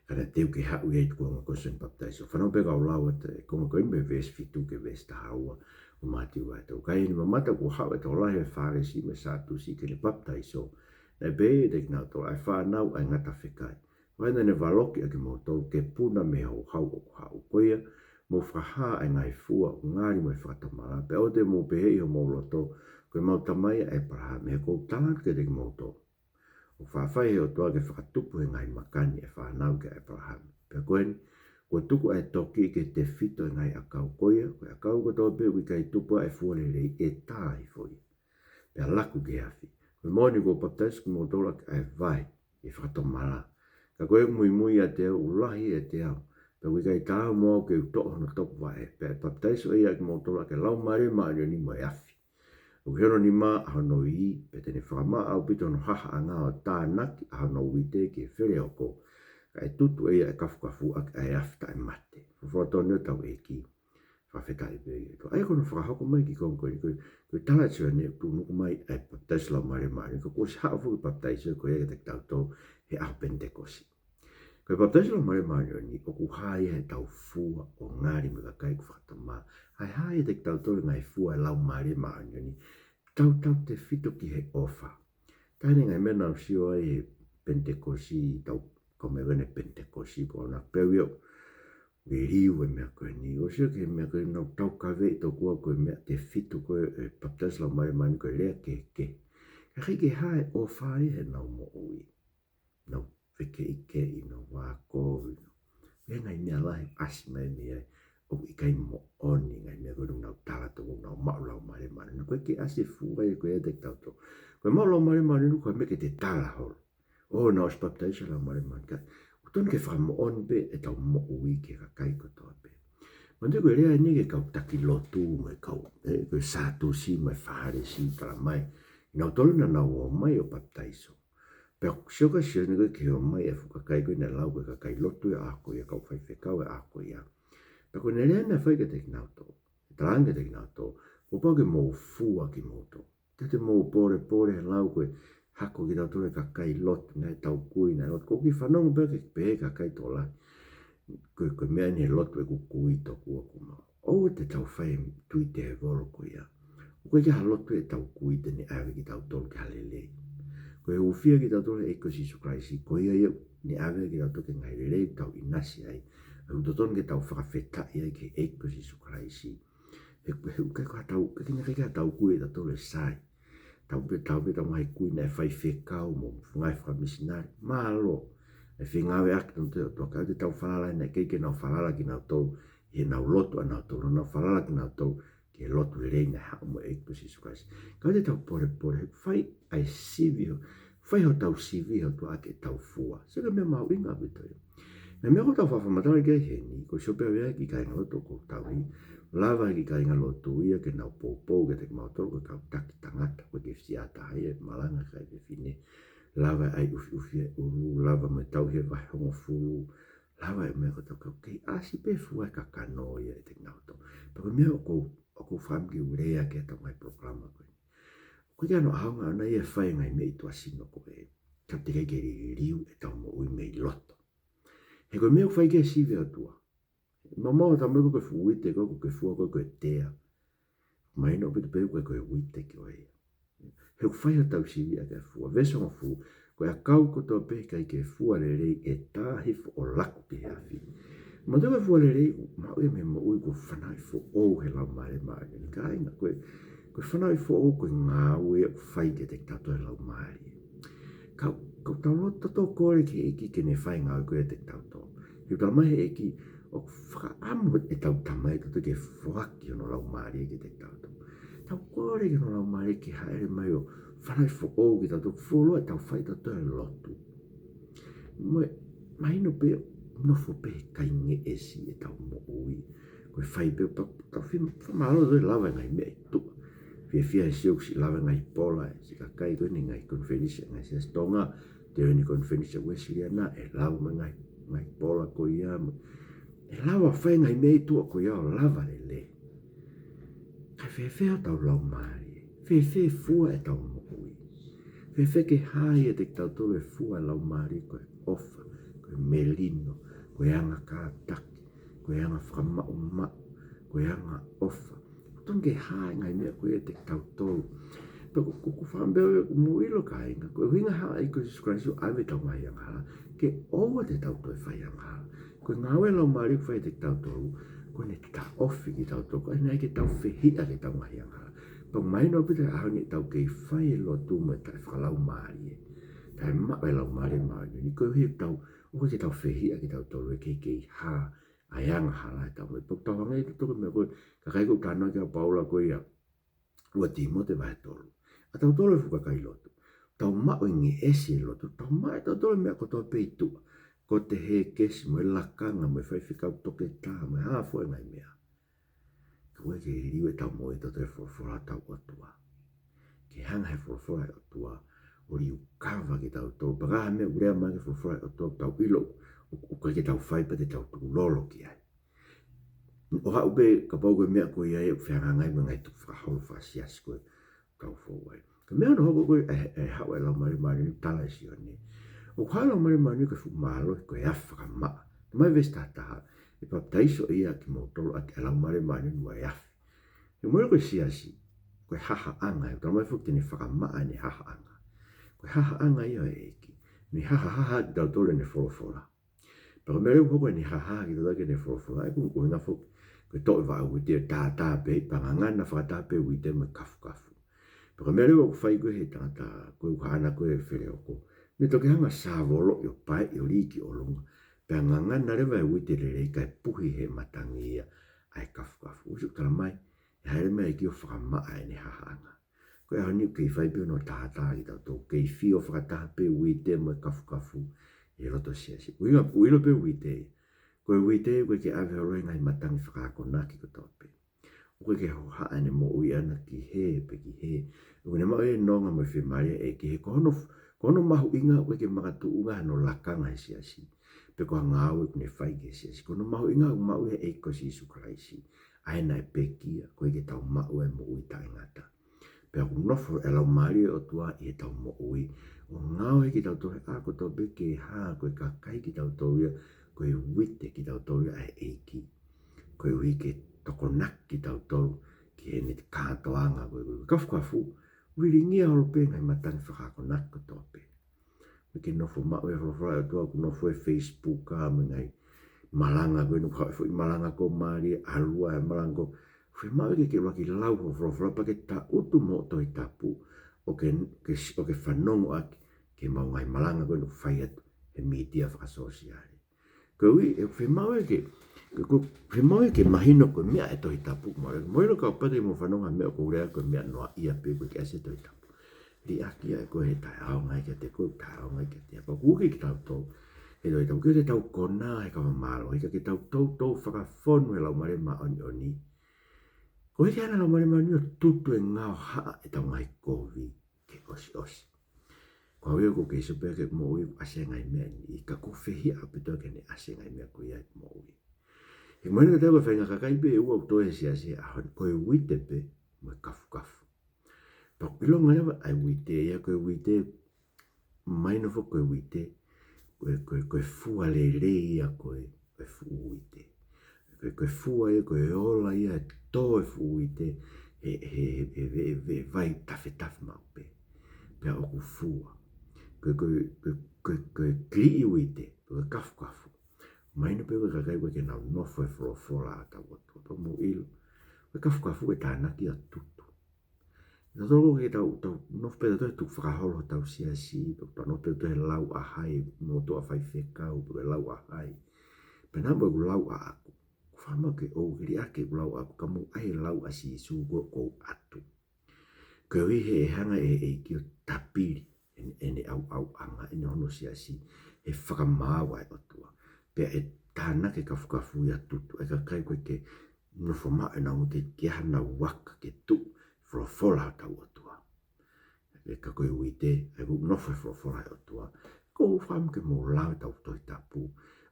Ka naʻe teu ke haʻu ia ʻi he tuʻunga ko ē ʻo Sione Papitaiso. Fanongo pē kau lau atu e konga ko eni mei he veesi fitu ki he veesi taha ua ʻo Mātiu vahe tolu. Ka ʻi heʻene mamata kuo haʻu e tokolahi ʻo e Fālesi mo e Sātusi ke ne papitaiso, naʻe pehē kiate kinautolu, ʻA e fānau ʻa e ngata fekai, ʻoua naʻa ne valokiʻi ʻa kimoutolu ke puna mei he houhau ʻoku haʻu. Ko ia, mou fakahā ʻa e ngaahi fua ʻoku ngali mo e fakatomala, pea ʻoua te mou pehē ʻi homou loto, Ko ʻemau tamai ʻa ʻĒpalahame, he ʻoku ou tala atu kiate kimoutolu, ʻoku faʻa fai ʻe he ʻOtua ke fakatupu he ngaahi maka ni ʻa e fānau kia ʻĒpalahame. Pea ko eni, kuo tuku ʻa e toki ke tefito e ngaahi ʻakau. Ko ia, ko e ʻakau kotoa pē ʻoku ʻikai tupu ai ʻa e fua lelei, ʻe tā hifo ia, pea laku ki he afi. Ko e moʻoni kuo u papitaiso kimoutolu ʻaki ʻa e vai ʻi he fakatomala. Ka ko ia ʻoku muimui ʻiate au, ʻoku lahi ʻiate au, pea ʻoku ʻikai taau mo au ke u toʻo hono topuvaʻe. Pea ʻe papitaiso ʻe ia ʻa kimoutolu ʻaki e Laumālie Māʻoniʻoni mo e afi. ʻOku ʻi hono nima ʻa hono iʻi, pea te ne fakamaʻa ʻaupito hono hahaʻanga ʻo tānaki ʻa hono uite ki he feleoko, kae tutu ʻe ia ʻa e kafukafu ʻaki ʻa e afi taʻemate. Folofola tonu ʻa hotau ʻEiki. Fakafetaʻi pē ki he ʻOtua. ʻA ia ko hono fakahoko mai e kiʻi konga ko eni, ko e, ko e tala ʻe Sione ʻoku tuʻunuku mai ʻa e papitaiso Laumālie Māʻoniʻoni, ka kuo ʻosi haʻu foki e papitaiso ko ia kiate kitautolu he ʻaho Penitekosi. Ko e papitaiso Laumālie Māʻoniʻoni, ʻoku hā ia heʻetau fua ʻo ngali mo e kakai ʻoku fakatomala. ʻA e hā ia kiate kitautolu e ngaahi fua ʻa e Laumālie Māʻoniʻoni? Tautautefito ki he ʻofa. Taha eni e ngaahi meʻa naʻa ku sio ai he Penitekosi, tau, ko e meʻa ko eni Penitekosi, ko ʻena pehē ia ʻoku liliu e meʻa ko eni. ʻOku ou sio ki he meʻa ko ē naʻa ku taukaveʻi tokua ko e meʻa tefito ko ē ʻo e papitaiso Laumālie Māʻoniʻoni ko e lea kehekehe. Ka ʻoku ʻikai ke hā e ʻofa ia heʻenau moʻui. Nau fekeʻikeʻi, nau vākovi, nau, ʻi ai e ngaahi meʻa lahi ʻasi mai mei ai ʻoku ʻikai moʻoni, ngaahi meʻa ko ē naʻa ku tala tokua naʻa nau maʻu Laumālie Māʻoniʻoni. Ko e ʻikai ke ʻasi e fua ia ko ia kiate kitautolu. Ko e maʻu Laumālie Māʻoniʻoni ko e meʻa ke te tala holo, ʻo, naʻa ku ʻosi papitaiso Laumālie Māʻoniʻoni. Ka ʻoku totonu ke fakamoʻoni pē ʻetau moʻui ki he kakai kotoa pē. Manatuʻi ko e lea eni ki he kau taki lotu mo e kau, ē, ko e Sātusi mo e Fālesi, talamai ʻe kinautolu naʻa nau ō mai ʻo papitaiso. Pea ʻoku sio ʻa Sione ko ē ki he ō mai e fuʻu kakai ko ē naʻe lau ko e kakai lotu ʻo e ʻaho ko ia, kau faifekau ʻo e ʻaho ko ia. Pea ko ʻene lea naʻe fai kiate kinautolu, ʻe talaange kiate kinautolu, kuo pau ke mou fua kimoutolu. ʻIkai te mou pōlepole he lau ko e hako kitautolu ʻe he kakai lotu, naʻe tau kui, naʻe lotu. ʻOku ou kiʻi fanongo pē ki he pehē ʻe he kakai tokolahi, ko e, ko e meʻa eni he lotu ʻeku kui tokua kuo mau. ʻOua te tau fai e tui tēvolo ko ia. ʻOku ʻikai ha lotu ʻe tau kui te ne ʻave kitautolu ki ha lelei. Ko e hūfia kitautolu ʻe he ʻEiki ko Sīsū Kalaisi, ko ia ia ʻoku ne ʻave kitautolu ki he ngaahi lelei ʻoku tau ʻinasi ai. ʻOku totonu ke tau fakafetaʻi ai ki he ʻEiki ko Sīsū Kalaisi. He, he, he, ʻikai ko haʻatau, ʻikai ke ne ʻikai ke haʻatau kui ʻe tautolu e sai. Tau pē, tau pē, tau ngaahi kui naʻe faifekau mo ngaahi fakamisinale. Mālō. ʻE fengāueʻaki kinautolu ʻe he ʻOtua, ka ʻoku tau falala naʻe ʻikai ke nau falala kinautolu ʻi heʻenau lotu ʻanautolu, nau falala kinautolu ki he lotu lelei naʻe haʻu mo e ʻEiki ko Sīsū Kalaisi. Ka ʻoku tau polepole, fai ʻa e sivi, fai hotau sivi ʻOtua ʻaki ʻetau fua. Sio ki he meʻa mahuʻinga ʻaupito ia. Meʻa, meʻa ʻoku tau faʻa fakamatala ki ai heni, ko e sio pē au ia ki he kāingalotu ʻoku ou tauhi. Lava e kiʻi kāingalotu ia ke nau poupou kiate kimautolu ko e kau taki tangata, ko e kiʻi fisiʻi taha ia ʻe malanga ki ai fefine. Lava e ʻai ʻufiʻufi e ʻulu, lava mo e tauhi e vahe hongofulu, lava e meʻa kotoa, ka ʻoku kei ʻasi pē fua e kakano ia ʻiate kinautolu. Pea ko e meʻa ʻoku ou, ʻoku ou fakaʻamu ke u lea ki ai ʻetau ngaahi polokalama ko eni. ʻOku ʻikai ke ʻi ai hano ʻaonga ʻona ia ʻe fai e ngaahi meʻa ʻi tuʻasino ko ē, ka teʻeki ai ke liliu ʻetau moʻui mei loto. He ko e meʻa ʻoku fai ki ai e sivi ʻOtua. Maumau ʻa e tama ko e fuʻu uite ko ē ʻoku ke fua ko ē ko e tea. Mahino ʻaupito pē ko e, ko e uite ko ē. He ʻoku fai hotau sivi ʻaki e fua. Veesi hongofulu, ko e ʻakau kotoa pē ʻikai ke fua lelei ʻe tā hifo ʻo laku ki he afi. Manatuʻi ko e fua lelei, maʻu ia mei he moʻui ko e fanauʻi foʻou ʻe he Laumālie Māʻoniʻoni. Kāinga, ko e, ko e fanauʻi foʻou ko e ngāue ʻoku fai kiate kitautolu ʻe he Laumālie. Ka, ka tau loto tautolu ʻo kole ki he ʻEiki ke ne fai e ngāue ko ē ʻiate kitautolu. He ʻoku talamai ʻe he ʻEiki, ʻoku fakaʻamu ʻetau Tamai ʻatautolu ke foaki hono Laumālie kiate kitautolu. Tau kole ki hono Laumālie ke hāʻele mai ʻo fanauʻi foʻou kitautolu, fuoloa ʻetau fai ʻatautolu e lotu. Mo e, mahino pē, nofo pē he kaingeʻesi ʻetau moʻui. Ko e fai pē, pea tau fie, fakamālō ʻe lava e ngaahi meʻa ʻi tuʻa. Fiefia he sio ʻoku siʻi lava e ngaahi pola ʻe siʻi kakai ko eni he ngaahi konifelenisi ʻa e ngaahi siasi Tonga, te u ʻi he konifelenisi Uēsiliana, ʻe lava mo e ngaahi, ngaahi pola ko ia mo, ʻe lava fai e ngaahi meʻa ʻi tuʻa ko ia ʻo lava lelei. Ka fēfē hotau laumālie? Fēfē e fua ʻetau moʻui? Fēfē ke hā ʻiate kitautolu e fua ʻa e Laumālie, ko e ʻofa, ko e melino, ko e anga kātaki, ko e anga fakamaʻumaʻu, ko e anga ʻofa? Totonu ke hā e ngaahi meʻa ko ia ʻiate kitautolu. Pea ko, ko, ko e fakaʻamu pē ia ʻoku mou ʻilo kāinga, ko e ʻuhinga ia ʻa e ʻEiki ko Sīsū Kalaisi ʻo ʻave ʻetau ngaahi angahala, ke ʻoua te tau toe fai angahala. Ko e ngāue ʻa e Laumālie ʻoku fai ʻiate kitautolu, ko ʻene taʻofi kitautolu, ko ʻene ʻai ke tau fehiʻa ki heʻetau ngaahi angahala. Pea mahino ʻaupito he ʻaho ni ʻetau kei fai e lotu mo e taʻefakalaumālie, taʻemaʻu e Laumālie Māʻoniʻoni, koeʻuhi ʻoku tau, ʻoku ʻikai ke tau fehiʻa kitautolu, ʻe kei, kei hā ʻa e angahala ʻi heʻetau moʻui. Pea ʻoku tau hangē ʻi he toko meʻa ko ē, kakai ko ē ʻoku talanoa ki ai ʻa Paula ko ia, ua Tīmote vahe tolu. ʻA tautolu e fuʻu kakai lotu, tau maʻu e ngeʻesi e lotu, tau maʻu ʻe tautolu e meʻa kotoa pē ʻi tuʻa. Ko e hēkesi mo e lakanga mo e faifekau toketā mo e hā fua e ngaahi meʻa. Ka ʻoku ʻikai ke liliu ʻetau moʻui ʻatautolu ʻe he folofola ʻa hotau ʻOtua. Ke hanga ʻe he folofola ʻa e ʻOtua ʻo liukava kitautolu. Pea ka ʻi ai ha meʻa ʻoku lea mai ki ai e folofola ʻa e ʻOtua ʻoku tau ʻilo ʻoku, ʻoku ʻikai ke tau fai pea te tau tukulolo ki ai. ʻO haʻu pē kapau ko e meʻa ko ia ʻoku fehangahangai mo e ngaahi tukufakaholo fakasiasi ko ē ʻoku tau fou ai. Ko e meʻa hono hoko ko ē ʻa e, ʻa e haʻu ʻa e Laumālie Māʻoniʻoni, tala ʻe Sione, ʻoku haʻu e Laumālie Māʻoniʻoni ko e fuʻu mālohi, ko e afi fakamaʻa. Talamai veesi taha taha, ʻe papitaiso ʻa kimoutolu ʻaki ʻa e Laumālie Māʻoniʻoni ʻi he afi. He ʻoku mole ko e siasi, ko e hahaʻanga, ʻoku talamai foki te ne fakamaʻa ʻene hahaʻanga. Ko e hahaʻanga ia ʻo e ʻEiki. Ne hahahaha kitautolu ʻi heʻene folofola. Pea ko e meʻa leva ʻoku hoko ʻi heʻene hahahaha kitautolu ki heʻene folofola, ʻa ia ko e ʻuhinga foki ko e toʻo e vaʻa uite ʻo tātā pē, pea ngangana fakataha pē uite mo e kafukafu. Pea ko e meʻa leva ʻoku fai ko ē ʻe he tangata ko ē ʻoku haʻana ko ē e feleoko, ne toki hanga ʻo sāvoloʻi ʻo paeʻi ʻo lī ki ʻolunga, pea ngangana leva e uite lelei kae puhi ʻe he matangi ia ʻa e kafukafu. ʻOsi ʻoku talamai, ʻe hāʻele mai e ʻEiki ʻo fakamaʻa ʻene hahaʻanga. Ko e ʻaho ni ʻoku kei fai pē hono tātā kitautolu, kei fio fakataha pē uite mo e kafukafu ʻi he loto siasi. ʻUhinga ʻoku ʻilo pē uite ia. Ko e uite ʻoku ʻikai ke ʻave holo ia ʻi he ngaahi matangi fakaakonaki kotoa pē. ʻOku ʻikai ke hohaʻa ʻene moʻui ʻana ki hē pe ki hē. ʻOku ne maʻu e nonga mo e fiemālie ʻa e ʻEiki he ko hono, ko hono mahuʻinga ʻoku ʻikai ke makatuʻunga hano lakanga he siasi, pe ko ha ngāue ʻoku ne fai ki he siasi. Ko hono mahuʻinga ʻoku maʻu ia ʻe he ʻEiki ko Sīsū Kalaisi, ʻa ia naʻe pekia, koeʻuhi ke tau maʻu e moʻui taʻengata. Pea ʻoku nofo e Laumālie ʻo e ʻOtua ʻi heʻetau moʻui ʻo ngaohi kitautolu he ʻaho kotoa pē ke hā ko e kakai kitautolu ia, ko e uite kitautolu ia ʻa e ʻEiki, koeʻuhi ke tokonaki kitautolu ki heʻene kātoanga ko ē. Ko e kafukafu, uilingia holo pē ʻi he ngaahi matangi fakaakonaki kotoa pē. ke nofo maʻu e folofola ʻa e ʻOtua, ʻoku nofo he Facebook ʻa e ngaahi malanga ko ē, ʻoku haʻu e foʻi malanga ko ē mālie, ʻalu ʻa e malanga ko ē. Fiemaʻu ke ke ʻuluaki lau hoʻo folofola pea ke tangutu mo e Tohi Tapu ʻo ke, ke, ʻo ke fanongo ʻaki ki he ngaahi malanga ko ē ʻoku fai atu he mītia fakasōsiale. Koeʻuhi, ʻe fiemaʻu ke, ke, ke fiemaʻu ke mahino ko e meʻa ʻa e Tohi Tapu, mo e, mo e ʻilo kapau te mou fanongo ha meʻa ʻoku ou lea ko e meʻa noaʻia pē, ʻoku ʻikai ʻasi he Tohi Tapu. Liʻaki ia ʻe koe he taʻeʻaonga ia kiate koe, taʻeʻaonga ia kiate au. Pea ʻoku ui kitautolu he Tohi Tapu ke tau konā he kava mālohi, ka ke tau toutou fakafonu he Laumālie Māʻoniʻoni. Koeʻuhi ke hanga ʻe he Laumālie Māʻoniʻoni ʻo tutu e ngaohaʻa ʻetau ngaahi kovi ke ʻosiʻosi. Ko au ia ʻoku ou kei sio pē ki he moʻui ʻoku ʻasi ai e ngaahi meʻa ni, ka ʻoku ou fehiʻa ʻaupito ke ne ʻasi e ngaahi meʻa ko ia he moʻui. He mahino kiate au ko e faʻahinga kakai pē ʻe ua ʻoku tō he siasi he ʻaho ni, ko e uite pē mo e kafukafu. Pea ʻoku ʻilonga leva ʻa e uite ia, ko e uite, mahino foki ko e uite, ko e, ko e, ko e fua lelei ia ko ē, ko e fuʻu uite. Ko e, ko e fua ia, ko e ola ia ʻe tō e fuʻu uite he, he, he, he, he, he vai tafetafe maʻu pē. Pea ʻoku fua. Ko e, ko e, ko e, ko e, ko e kiliʻi uite, ko e kafukafu. Mahino pē ko e kakai ʻoku ʻikai ke nau nofo he folofola ʻa hotau ʻOtua. Pea mou ʻilo, ko e kafukafu ʻe tānaki ʻo tutu. Tautolu ke tau, tau nofo pē tautolu he tukufakaholo hotau siasi, pe tau nofo pē tautolu he lau ʻa hai, motuʻa faifekau, pe lau ʻa hai. Pea naʻa mo ʻeku lau ʻaʻaku. ʻOku fiemaʻu ke ʻoua ke liʻaki ʻeku lau ʻaʻaku, ka mou ʻai e lau ʻa Sīsū ko ē ʻoku ou ʻatu. Koeʻuhi he ʻe hanga ʻe he ʻEiki ʻo tapili ʻene, ʻene ʻauʻauʻanga, ʻene hono siasi, he fakamaau ʻa e ʻOtua. Pea ʻe tānaki e kafukafu ia ʻo tutu, ʻa e kakai ʻoku ʻikai ke nofo maʻu ʻenau ngutu ke ʻi ai hanau vaka ke tuʻu he folofola ʻa hotau ʻOtua. ʻE ka ko e uite, ʻa ia ʻoku nofo he folofola ʻa e ʻOtua. ʻOku ou fiemaʻu ke mou lau ʻetau Tohi Tapu.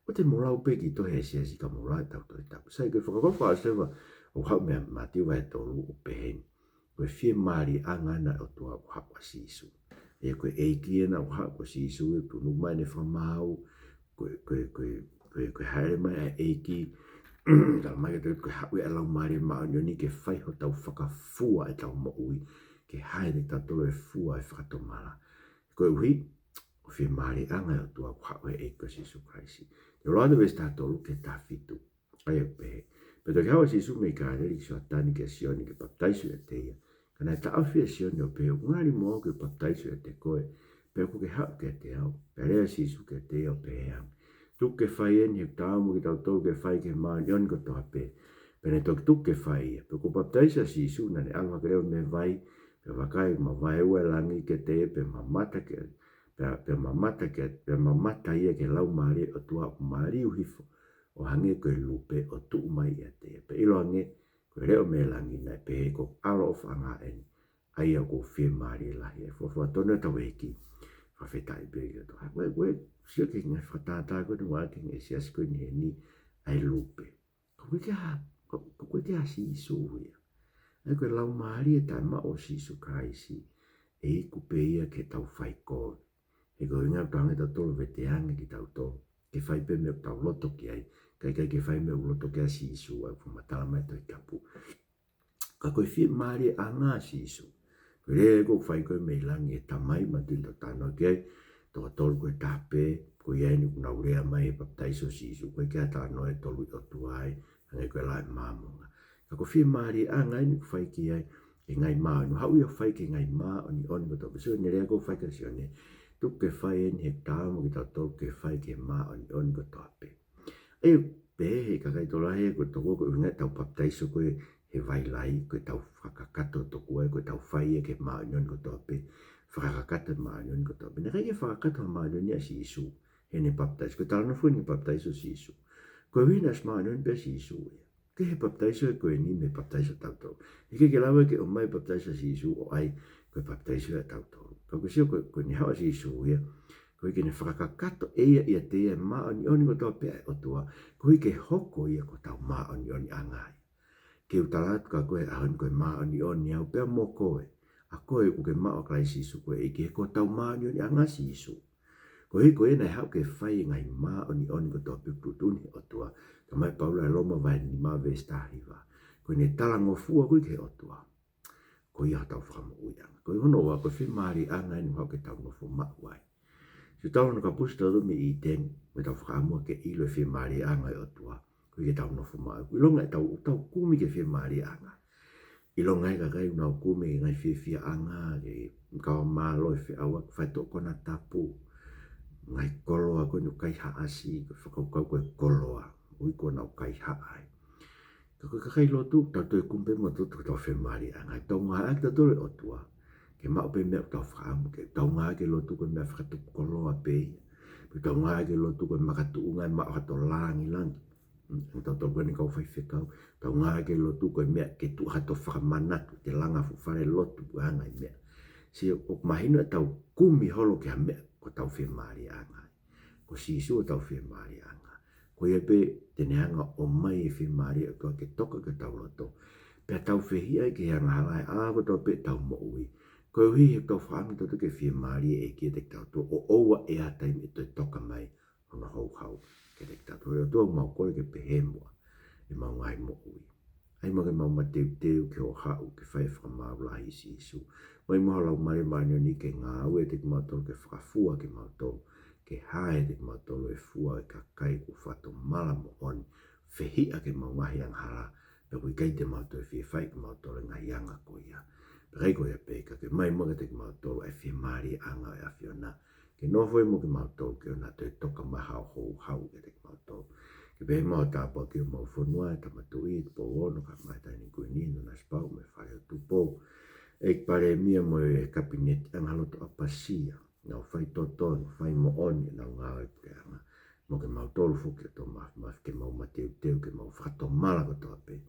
ʻOua te mou lau pē e kiʻi tohi ʻa e siasi ka mou lau ʻetau Tohi Tapu. Sai, ko e fakakaukau fakaʻosi leva ʻoku haʻu mei Mātiu vahe tolu ʻoku pehē ni. Ko e fiemālieʻanga ena ʻo e ʻOtua ʻoku haʻu ʻa Sīsū. ʻA ia ko e ʻEiki ena ʻoku haʻu ko Sīsū ʻo tuʻunuku mai ʻene fakamaau, ko e, ko e, ko e, ko e, ko e hāʻele mai ʻa e ʻEiki, tala mai kiate kitautolu ko e haʻu ia ʻa e Laumālie Māʻoniʻoni ke fai hotau fakafua ʻetau moʻui, ke hā ʻiate kitautolu e fua ʻo e fakatomala. Koeʻuhi, ko e fiemālieʻanga ʻo e ʻOtua ʻoku haʻu he ʻEiki ko Sīsū Kalaisi. Te u lau atu e veesi taha tolu ki he taha fitu. ʻA ia ʻoku pehē: Pea toki haʻu ʻa Sīsū mei Kāleli ki Soatani kia Sione ke papitaiso ʻiate ia. Ka naʻe taʻofi ʻe Sione ʻo pehē, ʻOku ngali mo au ke papitaiso ʻiate koe, pea ʻoku ke haʻu kiate au? Pea lea ʻa Sīsū kiate ia ʻo pehē ange, Tuku ke fai eni he ʻoku taau mo kitautolu ke fai ki he māʻoniʻoni kotoa pē. Pea naʻe toki tuku ke fai ia. Pea kuo papitaiso ʻa Sīsū, naʻa ne ʻalu hake leva mei he vai, pea vakai, ʻoku mavaeua e langi kiate ia, pea mamata ki, pea, pea mamata ki, pea mamata ia ki he Laumālie ʻo e ʻOtua ʻoku maliu hifo ʻo hangē ko e lupe ʻo tuʻu mai ʻiate ia. Pea ʻiloange, ko e leʻo mei langi naʻe pehē, Ko hoku ʻaloʻofaʻanga eni, ʻa ia ʻoku ou fiemālie lahi ai. Folofola tonu ʻetau ʻEiki. Fakafetaʻi pē ki he ʻOtua. Ko e, ko e, sio ki he ngaahi fakatātā ko eni ʻoku ʻoatu ki he ngaahi siasi ko eni heni, ʻa e lupe. Ka ʻoku ʻikai ke ʻa, ka, ka ʻoku ʻikai ke ʻa Sīsū ia. ʻA ia ko e laumālie taʻemaʻu ʻo Sīsū Kalaisi, ʻe iku pē ia ke tau faikovi. He ko e ʻuhinga ʻoku tau hanga ʻe tautolu ʻo veteange kitautolu ke fai pē meʻa ʻoku tau loto ki ai, kae ʻikai ke fai meʻa ʻoku loto ki ai ʻa Sīsū, ʻa ia ʻoku fakamatala mai ʻe he Tohi Tapu. Ka ko e fiemālieʻanga ʻo Sīsū. Ko e lea ʻoku fai ko ē mei langi ʻe he Tamai, manatuʻi naʻa tau talanoa ki ai, toko tolu ko e taha pē, ko ia eni ʻoku nau lea mai he papitaiso ʻo Sīsū, ʻoku ʻikai ke ʻi ai ha talanoa ʻe tolu ʻi ʻOtua ai, hangē ko e Laumālie Māʻoniʻoni. Ka ko e fiemālieʻanga eni ʻoku fai ki ai e ngaahi māʻoniʻoni, haʻu ia ʻo fai ki he ngaahi māʻoniʻoni kotoa pē. Sio ki he lea ʻoku fai kia Sione, Tuku ke fai eni he ʻoku taau mo kitautolu ke fai ki he māʻoniʻoni kotoa pē. ʻA ia ʻoku pehē ʻe he kakai tokolahi ko e tokua ko e ʻuhinga ʻetau papitaiso ko ē he vai lai, ko ʻetau fakakakato tokua ia, ko ʻetau fai ia ki he māʻoniʻoni kotoa pē, fakakakato e māʻoniʻoni kotoa pē. Naʻe ʻikai ke fakakakato ha māʻoniʻoni ʻa Sīsū heʻene papitaiso, ko e talanoa foki eni ki he papitaiso ʻo Sīsū. Ko e ʻuhinga ʻoku ʻosi māʻoniʻoni pē ʻa Sīsū ia. Ko e papitaiso ko eni mei he papitaiso ʻa tautolu. ʻIkai ke lava ke ʻomai e papitaiso ʻa Sīsū ʻo ʻai ko e papitaiso ʻa tautolu. Ka ko e sio ko, ko eni haʻu ʻa Sīsū ia, koeʻuhi ke ne fakakakato ʻe ia ʻiate ia e māʻoniʻoni kotoa pē ʻa e ʻOtua, koeʻuhi ke hoko ia ko hotau māʻoniʻoniʻanga ia. Ke u tala atu kia koe he ʻaho ni ko e māʻoniʻoni au pea mo koe. ʻA koe ʻoku ke maʻu ʻa Kalaisi Sīsū ko e ʻEiki, he ko hotau māʻoniʻoniʻanga ʻa Sīsū. Koeʻuhi ko ia naʻe haʻu ke fai e ngaahi māʻoniʻoni kotoa pē ʻoku tuʻutuʻuni ʻe he ʻOtua. Talamai ʻe Paula ʻi Loma vahe nima veesi taha hiva, ko ʻene talangofua ko ē ki he ʻOtua, ko ia hotau fakamoʻuiʻanga. Ko hono ua, ko e fiemālieʻanga eni ʻoku haʻu ke tau nofo maʻu ai. Tuʻu tau hono kapusi tautolu mei ʻĪteni, mo ʻetau fakaʻamu ke ʻilo e fiemālieʻanga ʻo e ʻOtua. Ko ia ke tau nofo maʻu. ʻIlonga ʻetau, tau kumi ki he fiemālieʻanga. ʻIlonga e kakai ʻoku nau kumi ki he ngaahi fiefiaʻanga, ke kau mālohi, feʻauaki, fai toʻo konatapu. Ngaahi koloa ko eni ʻoku kaihaʻasi, ko e fakakaukau ko e koloa. ʻOku ui ko ʻenau kaihaʻa ai. Ka ko e kakai lotu, tau toe kumi pē mo tautolu ki hotau fiemālieʻanga. Tau ngāueʻaki tautolu e ʻOtua ke maʻu pē meʻa ʻoku tau fakaʻamu ke. Tau ngāueʻaki e lotu ko e meʻa fakatupu koloa pē ia. Pe tau ngāueʻaki e lotu ko e makatuʻunga e maʻu hato langilangi. Mm, ʻa tautolu ko eni kau faifekau. Tau ngāueʻaki e lotu ko e meʻa ke tuʻu hato fakamanatu, te langa fuʻu fale lotu, anga e meʻa. Sio, ʻoku mahino ʻetau kumi holo ki ha meʻa ko hotau fiemālieʻanga. Ko Sīsū hotau fiemālieʻanga. Ko ia pē te ne hanga ʻo ʻomai e fiemālie ʻo e ʻOtua ke toka ki hotau loto. Pea tau fehiʻa ki he angahala he ʻaho kotoa pē ʻetau moʻui. Koeʻuhi he ʻoku tau fakaʻamu tautolu ke fiemālie e ʻEiki kiate kitautolu, ʻo ʻoua ʻe ʻi ai ha taimi ʻe toe toka mai hono houhau kiate kitautolu. ʻE ʻOtua, ʻoku mau kole ke pehē muʻa ʻemau ngaahi moʻui. ʻAi muʻa ke mau mateuteu ke haʻu ke fai e fakamaau lahi ʻi Sīsū. Mai muʻa ho Laumālie Māʻoniʻoni ke ngāue ʻiate kimautolu, ke fakafua kimautolu, ke hā ʻiate kimautolu e fua ʻo e kakai kuo fakatomala moʻoni, fehiʻa ki heʻemau ngaahi angahala, pea ʻoku ʻikai te mau toe fie fai ʻe kimautolu e ngaahi anga ko ia. Pea ʻikai ko ia pē, ka ke ʻomai muʻa kiate kimautolu e fiemālieʻanga ʻo e ʻAfiona, ke nofo ai mo kimautolu ke ʻoua naʻa toe toka mai ha houhau kiate kimautolu. Ke pehē muʻa ho tāpuaki ki homau fonua, e Tama Tuʻi, Tupou Ono, kae ʻumaʻā e Taʻahine Kuini, Nanasipauʻu mo e Fale ʻo Tupou. ʻEiki Palēmia mo e Kapineti, ʻanga loto ʻapasia, nau fai totonu, fai moʻoni ʻenau ngāue puleʻanga. Mo kimautolu foki ʻOtua Māfimafi, ke mau mateuteu, ke mau fakatomala kotoa pē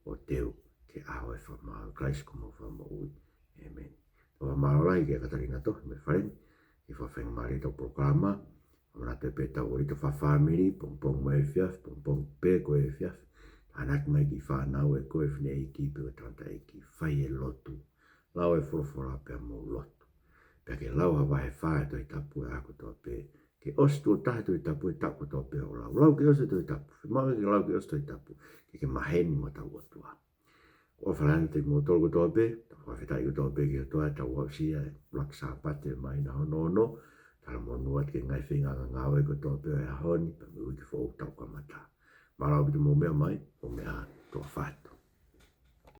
ʻo teu ki he ʻaho ʻo e fakamaau ʻo Kalaisi ko homau Fakamoʻui. ʻĒmeni. Tau fakamālō lahi kia Katalina Tohi mo e fale ni, ʻi he fakafaingamālie ʻetau polokalama. ʻOua naʻa toe pē tau ʻōlita fakafāmili, pongipongi mo e efiafi, pongipongi pē ko e efiafi. Tānaki mai ki he fānau ʻe ko e fineʻeiki pe ko e tangataʻeiki, fai e lotu. Lau e folofola pea mou lotu. Pea ke lau ha vahe fā e Tohi Tapu he ʻaho kotoa pē. Ke ʻosi tuʻo taha e Tohi Tapu he taʻu kotoa pē hoʻo lau. Lau ke ʻosi e Tohi Tapu. Fiemaʻu ke lau ke ʻosi e Tohi Tapu. Ke ke maheni mo hotau ʻOtua. ʻOfa lahi atu kiate kimoutolu kotoa pē, tau fakafetaʻi kotoa pē ki he ʻOtua ʻetau aʻusia e ʻuluaki Sāpate ʻo e māhina hono ono, talamonū atu ki he ngaahi feinga ngāue kotoa pē ʻo e ʻaho ni, pea mo e uike foʻou ʻoku tau kamata. Mālō ʻaupito hoʻomou meʻa mai, mou meʻa ā, tuʻa ʻofa atu.